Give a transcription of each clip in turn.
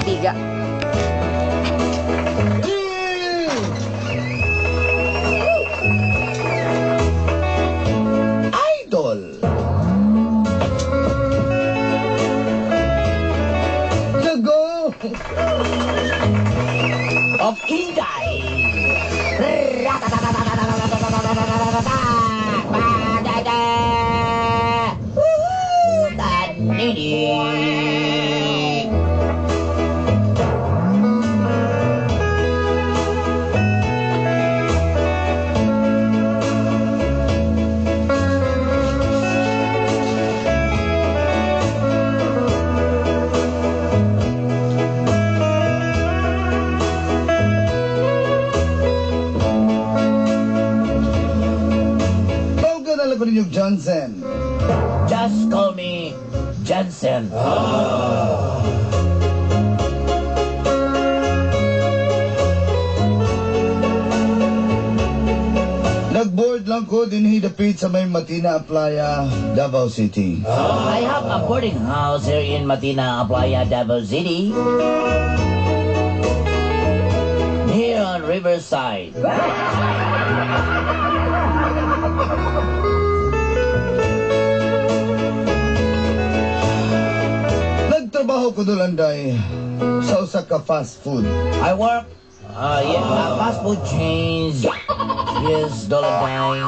Katiga. Idol. The go of Inday. ko ninyo Johnson. Just call me Johnson. Nag-board lang ko din hidapit sa may Matina Playa, Davao City. I have a boarding house here in Matina Playa, Davao City. Here on Riverside. Nagtrabaho ko dolanday sa usa ka fast food. I work fast food chains. Yes, Dolanday.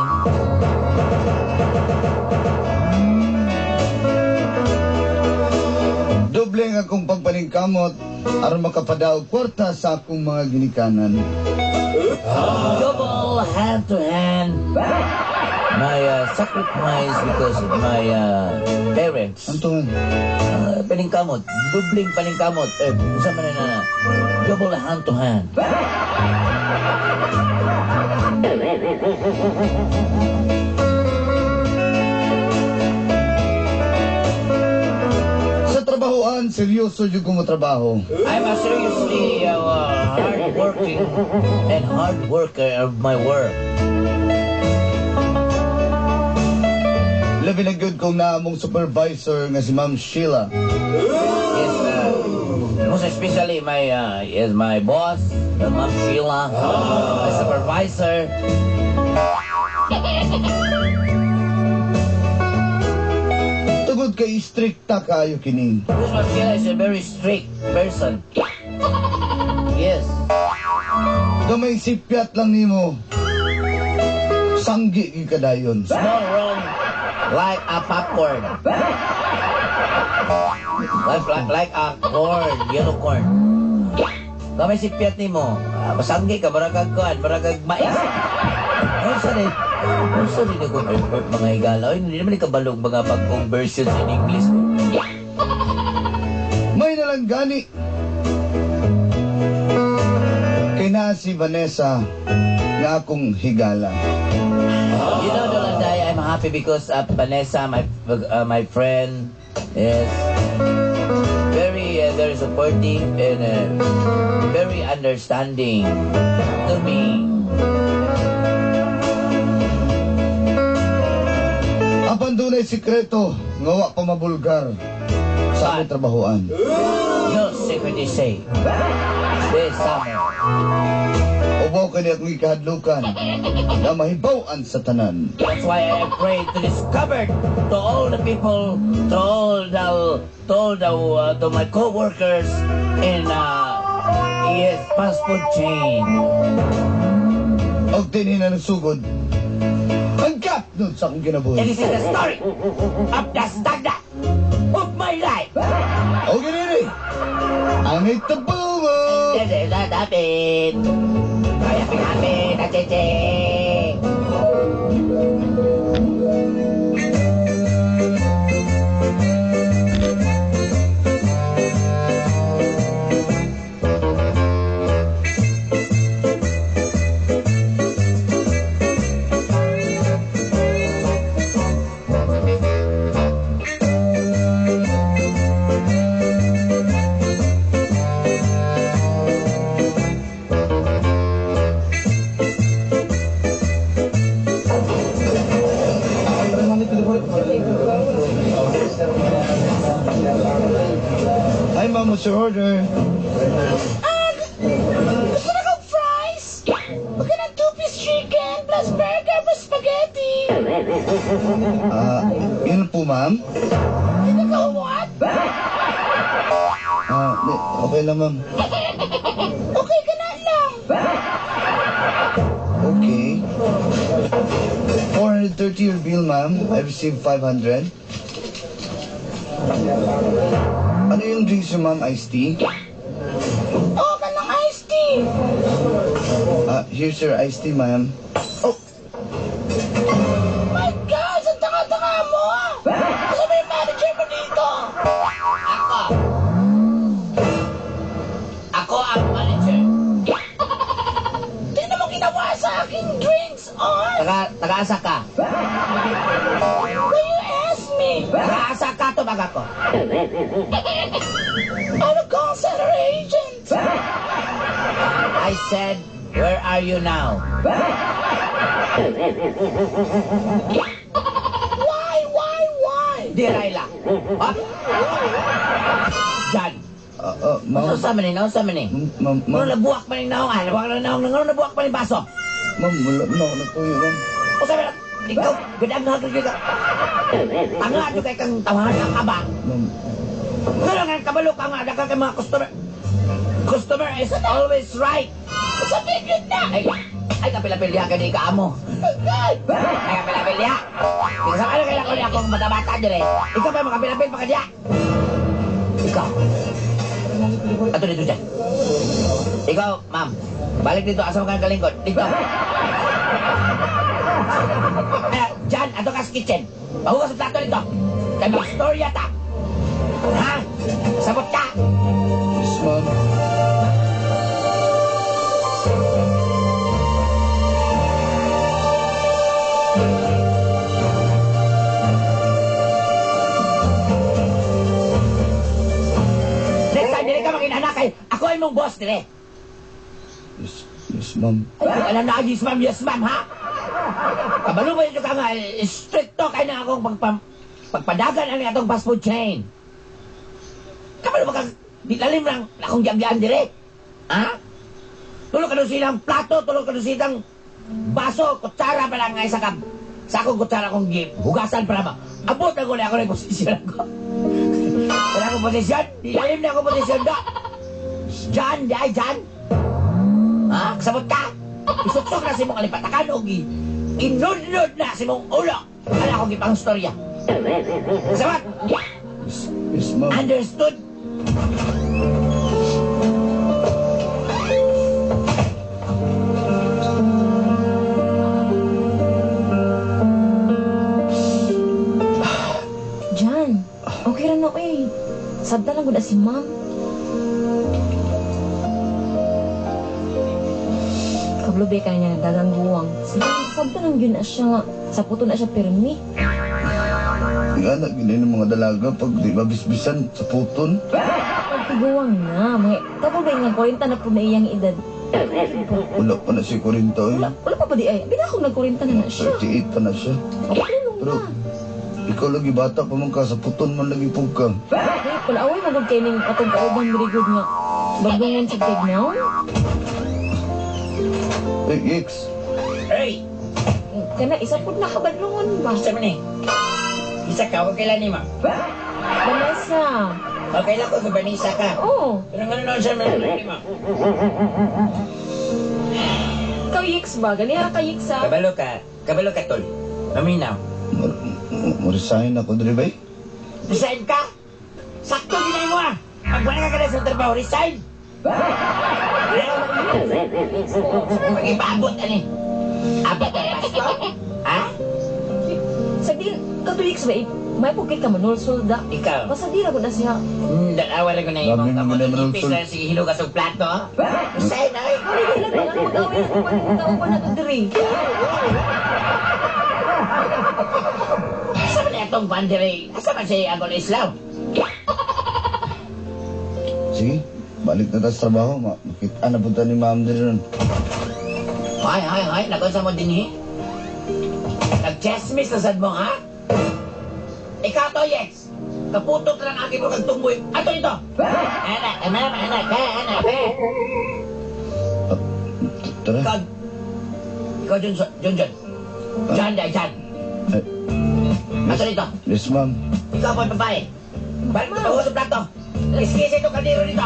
Doble ang akong pagpaningkamot aron makapadaog kwarta sa akong mga ginikanan. Double hand to hand. My sacrifice because of my parents. Anton, Paningkamot. Dubling paningkamot. Sama na. Double hand to hand. sa trabahoan, seryoso yung kong trabaho. I'm a seriously hard-working and hard worker of my work. Labi na good kong naamong supervisor nga si Ma'am Sheila. Yes, most especially my boss, Ma'am Sheila, my supervisor. Tugod kay strikta kayo kini. This Ma'am Sheila is a very strict person. Yes. Gamay sipyat lang nimo. Sanggi gi kadayon. Small room like a popcorn. Like a corn, yellow corn. Kamay sipyat nimo. Masanggi ka, baragag kuan, baragag mais. Ano rin ako mga higala? Hindi naman ikabalog mga pag-conversions in English. May nalang gani. Kay na si Vanessa nga akong higala. You know, Dolanday, I'm happy because Vanessa, my friend, is very supportive and very understanding to me. Apan dunay sikreto nga wa pa mabulgar sa akong trabahoan. No secret is safe. This summer. Ubaw kani akong ikahadlukan na mahibaw-an sa tanan. That's why I pray to discover to all the people, to my co-workers in fast food chain. Og din na nagsugod ang gap nun sa akong kinabuhi. And this is the story of the standard of my life. O ganini, ang itabal mo. Dapat. Kaya pinapin na chiching. What's your order? Gusto na kong fries! Baka ng 2-piece chicken plus burger plus spaghetti! Yun po, ma'am. Hindi ka what? Okay lang, ma'am. Okay ka na lang! Okay. 430 your bill, ma'am. I received 500. Ano yung drinks mo, ma'am? Iced tea? Oh, ka ng iced tea! Here's your iced tea, ma'am. My God! Ang tanga-tanga mo! Kasi may manager mo dito! Ako ang manager. Tingnan mo ginawa sa aking drinks, oh! Taga-asa ka. Will you ask me? Taga-asa ka, tumag ako. I'm a call center agent! I said, where are you now? Why? Di Raila. Hop. Jan. Ma'am. Ano sa manin? Ano sa manin? Ma'am, Ano nabuwak pa rin naong? Nabuwak pa rin baso? ma'am, wala na ako natuyo, ma'am. O sabi na, ikaw, gadang na ka. Tanga, ito kay kang tawahan ka ba? Ma'am, Pero nga, kabalo ka nga, daga kay mga customer. Customer is always right. Sabihin yun na! Ay, kapila-pilya ka di ka amo. Ay, kapila-pilya. Ikaw sa kailangan ko niya akong bata-bata dyan eh. Ikaw pa yung mga kapila-pil pa ka diya. Ikaw. Ato dito dyan. Ikaw, ma'am. Balik dito, asa mo ka ng kalingkod. Dito. Dyan, ato ka sa kitchen. Pahugas ang plato dito. Kaya mag-storya ta. Ha? Sabot ka. yes, ma'am. Next time, dili ka makinanakay. Ako ay mong boss, dire. Yes, ma'am. Ay, kung alam na yes ma'am, ha? Kabalo ba ito ka nga, stricto kayo na akong pagpadagan ang atong fast food chain. Kabalo ba ka, di lalim lang akong gyagyan dire? Ha? Tulog ka doon silang plato, tulog ka doon silang baso, kutsara pa lang nga isa ka. Sa akong kutsara kong hugasan pa naman. Abot na ko na ako ng posisyon ko. Wala akong posisyon, di lalim na akong posisyon do. Diyan, diyan. Ha? Kasabot ka? Isutsok na si mong alipatakan o inunod na si mong ulo. Ano akong ipang storya? Kasabot? Yes, ma'am. Understood? Jan, okay ra na eh. Sabta lang gud si ma'am. Kablobe ka niya dagang guwang. Sabta lang yun na siya nga. Sa puto na siya pirmi. Nga na, ginayon ng mga dalaga pag di mabisbisan sa puton. Pagtiguwang na. Mga kablobe nga 40 na po na iyang edad. Wala pa na si Corinto eh. Wala pa di ay. Bina akong nag-40 na siya. 38 pa na siya. Tulong Pero, na. ikaw lagi bata pa man ka, sa puton man lagi po ka. Hey, pala away magod kay ning atong kauban very good nga. Bagdungon sa tignaw. X. Hey! Kana isa pud na kabadlungon ba? Isa mo ni. Isa ka, okay lang ni ma. Vanessa. Okay lang ko, Vanessa ka. Oh, Pero nga naman siya ni ma. kayix ba? Ganira kayix sa. Kabalo ka tol. Maminaw. Marisahin ako diri bay. Resign ka? Sakto ginay mo ah! Pag wala ka na sa trabaho, resign! Pag-ibabot, ani? Abot ang pasto? Ha? Sa din katuix ba? May pugkit ka manulsul da. Ikaw? Basta di ra gud na siya. Dalawa lang ko na ibang Dami mo kamot. na naman Ipis sul- na si Hilo ka sa plato. Resign na eh! Ilan ba ang mag-away sa pagkatao pa na to diri? Asa man itong bandere? Asa man siya agol Islam? Sige, balik na tayo sa trabaho. Makita na punta ni ma'am din ron. Hay, nakunsa mo din eh? Nag-chessmiss na sad mo, ha? Ikaw to, yes! Kaputot lang aking mga tumboy. Ato ito! Anak, anak. Tara. Ikaw, John. John, John. Ato dito. Yes, ma'am. Ikaw po, babae. Balik mo sa plato. Iskisi itong kaldero dito.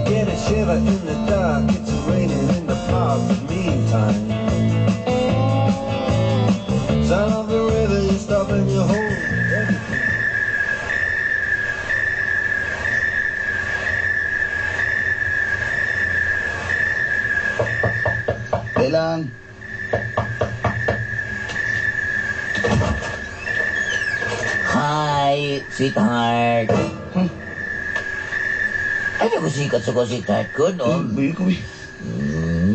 Get a shiver in the dark, it's raining in the park. Meantime, sound of the river is stopping your home. Kailang. Hi, sweetheart. Ano ko sikat sa ko, sweetheart ko, no? Uy, ko eh.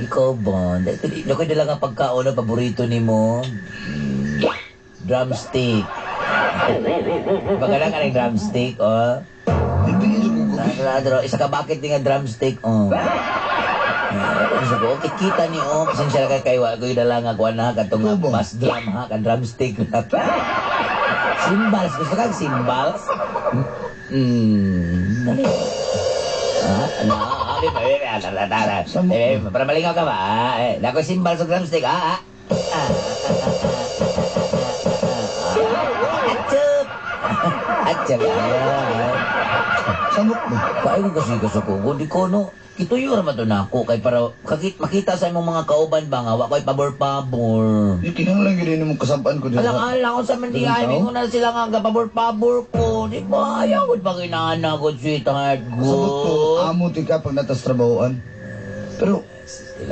Ikaw ba? Nakoy na lang ang pagkaon na paborito ni mo. Drumstick. Baka lang ka ng drumstick, oh. Ibigay sa ko. Isa ka bakit nga drumstick, oh. Gusto ko, kita ni oh. Pasensya ka kayo, ako yung dalang ako na katong Ito ba? bass drum ha, ka drumstick. Cymbals, gusto ka cymbals? Dali. Para malingaw ka ba? Dako simbal sa drumstick, ha? Atsup! Atsup, Samok ba? Kaya ko kasi ko, di ko, no? Kituyo naman to na ako, kay para makita sa imong mga kauban ba nga, wakoy pabor-pabor. Yung kinahanglan gini mong kasampaan ko dito. Alang ko sa mandihay, may muna sila nga pabor-pabor ko. Di ba, ayaw ko ba kinahana ko, sweetheart ko? Sabot ko, amo ti ka pag natas trabahoan. Pero,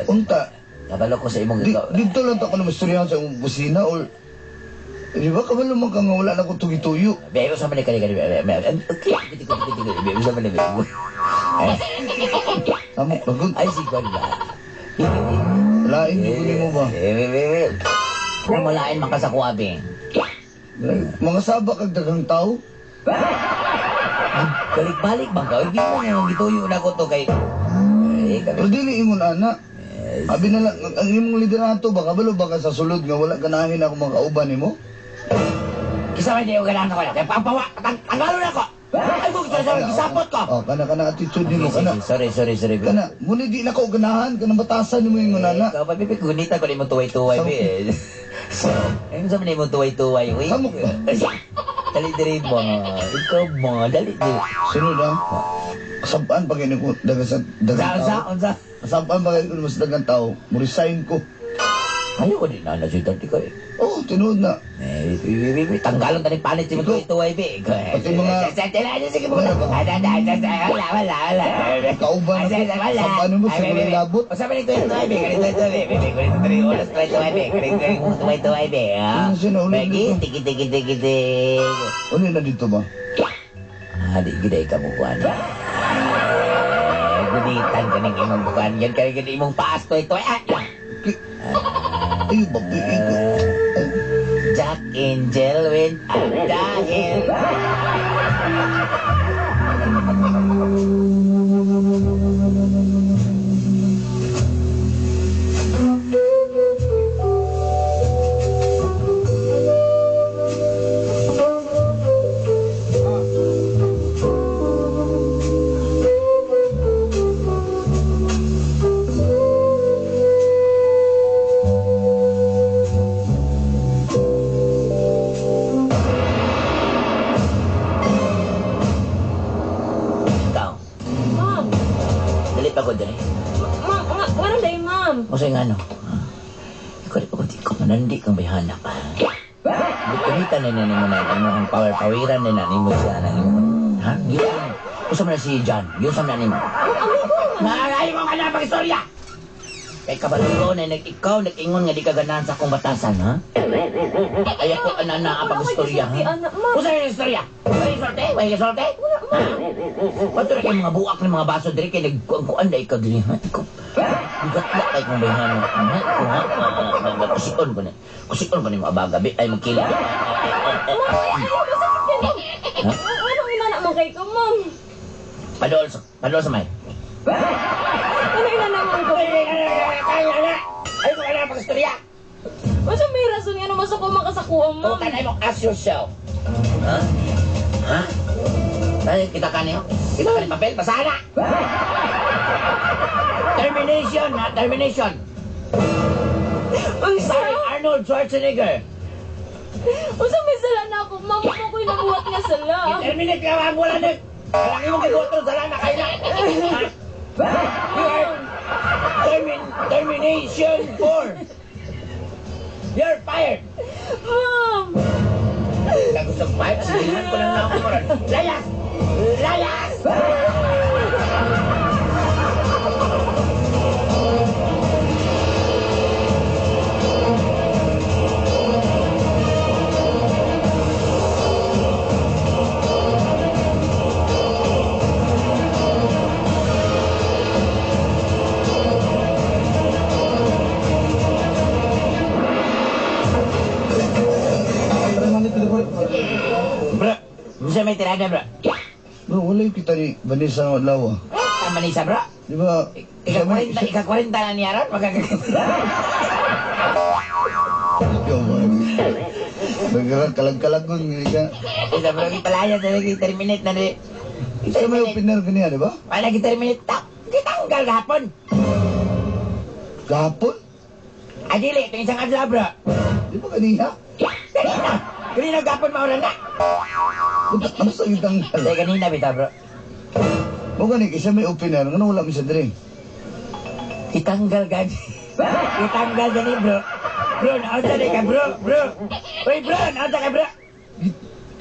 unta, Nakalo ko sa imong dito lang ako na masturyahan sa imong busina or... Di ba kabalo man ka nga wala na ko tugi-tuyo? Bebe, usah mana kali. Bebe, usah mana bebe. Samok lagot. Ay, si Gwan ba? Lain yung mo ba? Bebe. Kung malain man ka sa kuwabing. Mga saba kag dagang tao? Balik-balik bang ka? Hindi mo nga, gituyo na ko to kay... Pero dili ingon ana. Abi na lang, ang imong liderato ba kabalo ba ka sa sulod nga wala ganahin ako mga kauban nimo? Kisa man niyo ganahan ko na. Kaya papawa, tangalo na ko. Ay, kung gisapot ko. Oh, kana attitude nimo kana. Sorry. Kana, muna di na ko ganahan kana batasan nimo ingon ana. Ikaw pa, Bibi, gunita ko ni mo tuway-tuway, Bibi. Ayun sa ni mo tuway-tuway, uy. Samok ba? Dali diri ba? Ikaw ba? Dali diri. Sunod ah. Kasampaan pa kayo ko dagang tao. Unsa? Kasampaan pa kayo mas dagang tao. Mo-resign ko. Ayaw ko din na si Tati ko eh. Oh, tinuod na. Bibi, tanggalan tanig panit si mo tuway-tuway, Bibi. Pati mga- Sige mo na. Wala. Kauban ako. Kasampaan mo sa walang labot. O sabi ni tuway-tuway, Bibi. Ganito 3 oras tuway-tuway, Bibi. Ganito tuway-tuway, Bibi. Ano siya na ulit dito? Tiki. Ano na dito ba? Di giday ka mo kuhan. Gunitan ka ng imong bukan. Yan ka rin imong paas tuway-tuway. Ay, babi ko. Jack Angel with dahil. Ikaw, Ma'am, dali pa ko dali. ano dahil ma'am? O sa'yo nga, no? Ikaw di ko manandi kang bayhana pa. Kamitan na mo na ang pawiran na mo siya na mo. Ha? Yun. Gusto mo na si John. Yun sa na mo. Naalay mo ka na pang istorya! Kay kabalo na ikaw nag-ingon nga di ka ganahan sa akong batasan, ha? Ay ako anana pag istorya, ha? Anak, ma'am. Usa yung istorya? May isolte? Ha? Pato na kayo mga buak ng mga baso diri kay nagkuan na ikaw diri, ha? Ikaw. Bigatla kay kong bayhan mo. Ha? Ikaw, ha? Kusikon ko na. Kusikon ko na yung abaga. Ay, magkila. Ha? Ano inanak mo kay ko, ma'am? Padol sa may. Ano inanak mo ko? Ay, kung ano pag istorya? Basta may rason nga naman sa kumakasakuha, O, ma'am. kanay mo, ask yourself. Ha? Ha? Ay, kita ka niyo? Kita ka ni papel? Basahan na! Termination, ha? Termination. Sorry, Arnold Schwarzenegger. Unsa may sala na ako, ma'am. Mo ko'y nabuhat nga sala. I-terminate ka, wag wala na. Alam mo kung sala na kayo na. Ha? You are termination 4. You're fired. Ma'am! Lago sa fired, sinihan ko lang na ako moran. Layas! Layas! Bro, bisa may tirada, bro. Bro, wala yung kita ni Vanessa ng Adlaw. Tama ni isa, bro. Di ba? Ika-40 na niya ron, Ikaw mo. Nagkaroon kalag-kalag ko. Isa Isa, bro, ipalaya sa terminate na rin. may opener ka niya, di ba? Wala terminate, kitanggal gahapon. Kahapon? Adili, itong isang adlaw, bro. Di ba kanina? Kanina! Kanina gahapon maulan na. Buta, ano sa itang Kasi kanina, bita, bro. Mo gani, isa may opener. Ano wala mi sa drink? Itanggal gani. Itanggal gani, bro. Bro, naunta na ka, bro. Bro. Uy, bro, naunta ka, bro.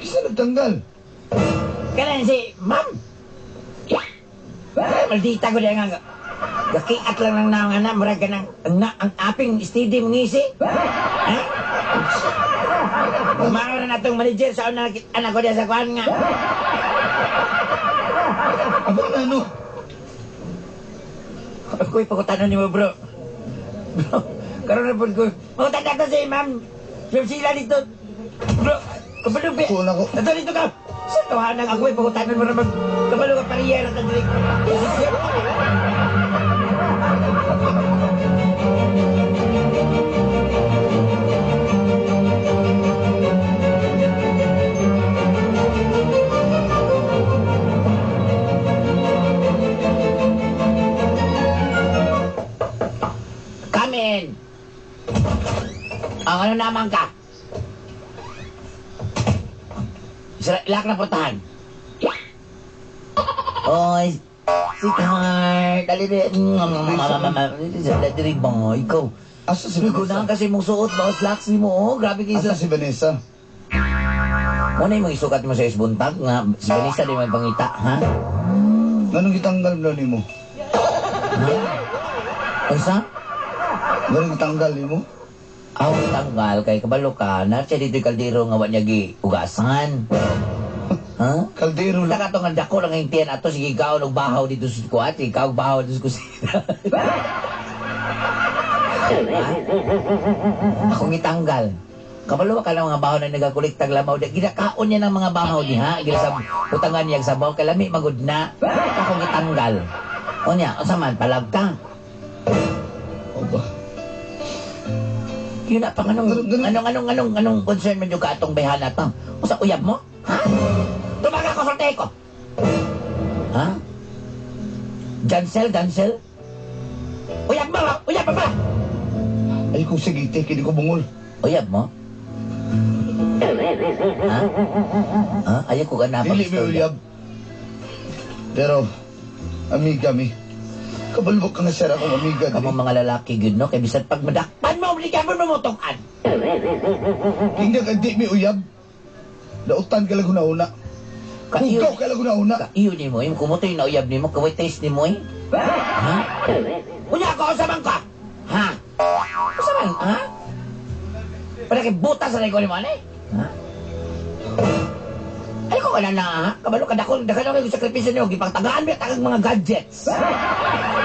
Kisa nagtanggal. Kanan si ma'am. Maldita ko din nga. Gakiat lang ng naong anak. Murag ka ng ang aping steady mangisi. Ha? Umawa na natong manager sa una anak ko din sa kuhan nga. Aba na ano? Ako'y pagkutanon niyo, bro. Bro, karoon na po ko. Pagkutan ako si ma'am. Sila dito. Bro, kabalo ba? Kuha na ko. Nato dito ka. Sa kawanan ako'y pagkutanon mo naman. Kabalo ka pariyera na dito. Come in. Ang ano naman ka? Ilak na puntahan. Oy, sweetheart. Dali dali ba? Ikaw. Asa si Gunahan Vanessa? kasi mong suot ba? Slacks mo, oh. Grabe kayo Asa sa... si Vanessa? Ano yung mga isukat mo sa isbuntag nga? Si Vanessa di may pangita, ha? Ganong itanggal na ni mo? Ha? Ang sa? Ganong itanggal ni mo? Aw, tanggal kay kabalo ka. Narcha dito yung kaldero nga wanya gi ugasan. Ha? Kaldero lang. Saka itong dako lang yung tiyan ato. Sige, ikaw nagbahaw dito sa kuwat. Ikaw bahaw dito sa kusina. Ha? Akong itanggal. Kabalo ka ng mga bahaw na nagakuliktag lamaw. Ginakaon niya ng mga bahaw niya. Gila sa utangan niya sa bahaw. Kalami magod na. Akong itanggal. O niya, o saman, palag ka. O ba? Yun na, pang anong concern mo yung katong bayhana to? O sa uyab mo? Ha? Tumaga ko sorte ko. Ha? Jansel? Uyab mo, uyab mo ba? Ay kung sige, kini ko bungol. Uyab mo? Ha? Ha? Ayaw ko ka na Dili may uyab. Pero, amiga mi. Kabalbok ka nga sir akong amiga. Kamang mga lalaki yun, no? Kaya bisan pag madakpan mo, obligaban mo motokan. Hindi ka di may uyab. Lautan ka lang una. Hugaw ka lang una. Iyo ni mo, yung kumutoy na uyab ni mo, kaway taste ni mo, eh. Ha? Unya ko, usaman ka! Ha? Usaman, ha? Wala kay butas sa likod ni mo, ano eh? Ha? Ay ko ka na ha? Kabalo ka dako, dakan ako yung sakripisyo niyo, gipagtagaan mo yung mga gadgets.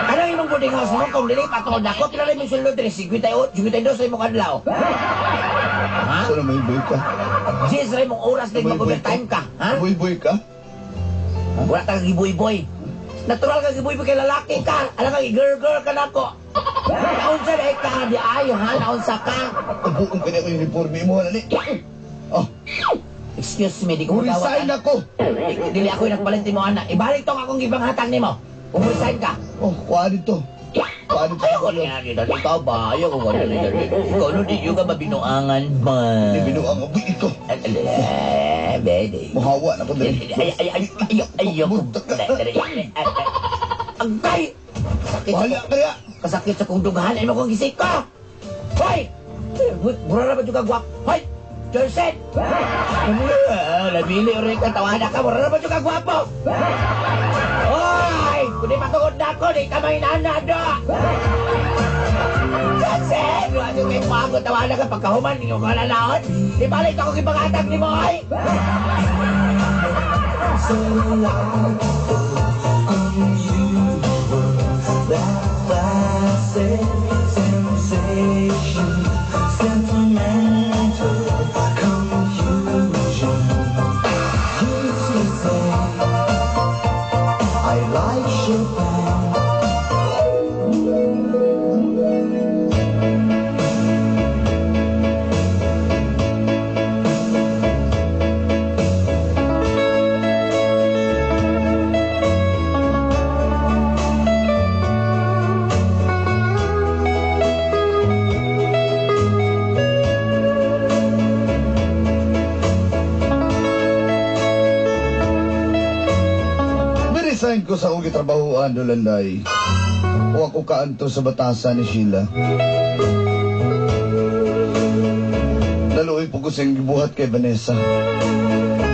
Anong imong boarding house mo, kung dili patungod dako, pinalay mo yung sulod, 52 sa imong kadlaw. Ha? Sana may boy ka. Sis, rin mong oras din mag-overtime ka, ha? Boy ka? Wala ka giboy-boy. Natural ka giboy-boy kay lalaki ka. Alam ka, girl ka na ko. Naunsa na ka di ayo ha, naunsa ka. Kabuong ka niya ko uniforme mo, nani. Oh, Excuse me, di ko resign magawa. ako. Dili ako yung nagpalinti mo, anak. Ibalik tong akong ipanghatag ni mo. Umulisahin ka. Oh, kuha dito. Kuha dito. Ayaw ko nga dito. Ikaw ba? Ayaw ko nga dito. Ikaw no, di yung ka mabinuangan ba? Hindi binuang ang buik ko. Bede. Mahawa na ko dali. Ayaw ko. Agay! Sakit sa Bahala ka niya. kasakit sa kong dugahan. Ay mo kong gisik ko! Hoy! Mura na ba juga guwap? Hoy! Joseph! Nabili rin ka. Tawanan ka. Mura na ba juga guwapo? Hoy! Kung di matungod na ako, di ka may nanado! Joseph! Wala yung kayo mago. Tawanan ka. Pagkahuman, hindi ko kalalaon. Di balik ako kipangatag ni mo, hoy! So long, unusual, that facet, sensation, sentimental confusion. Used to say I like Chopin. Resign ko sa akong gitrabahoan, Dolanday. O ako kaanto sa batasan ni Sheila. Naluoy po ko siyang gibuhat kay Vanessa.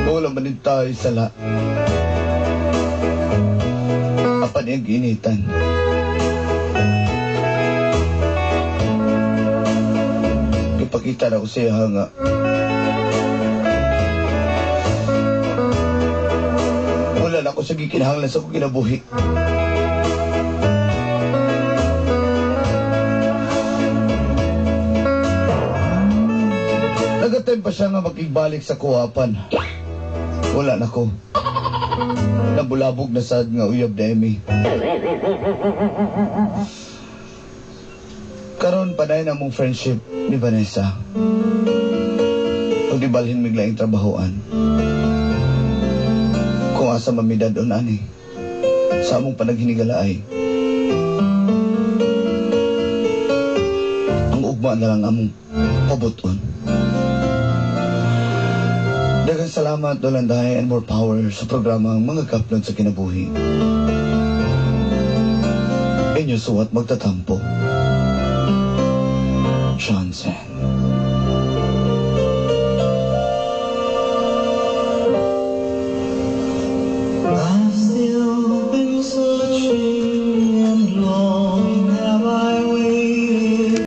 Wala manintay sala. Apan niyang giinitan. Ipakita na ko siya nga. Wala na ako sa gikinahanglan sa akong kinabuhi. Nagatime pa siya nga makigbalik sa kuwapan. Wala na ko. Nabulabog na sad nga uyab na emi. Karon panay na mong friendship ni Vanessa. Kung di balhin miglaing trabahoan. Kung asa mamidad o nani, sa among panaghinigalaay. Ang ugma na lang among pabuton. Daghang salamat, Dolanday, and more power sa programang Mga Kaplon sa Kinabuhi. Inyo suwat magtatampo. Johnson.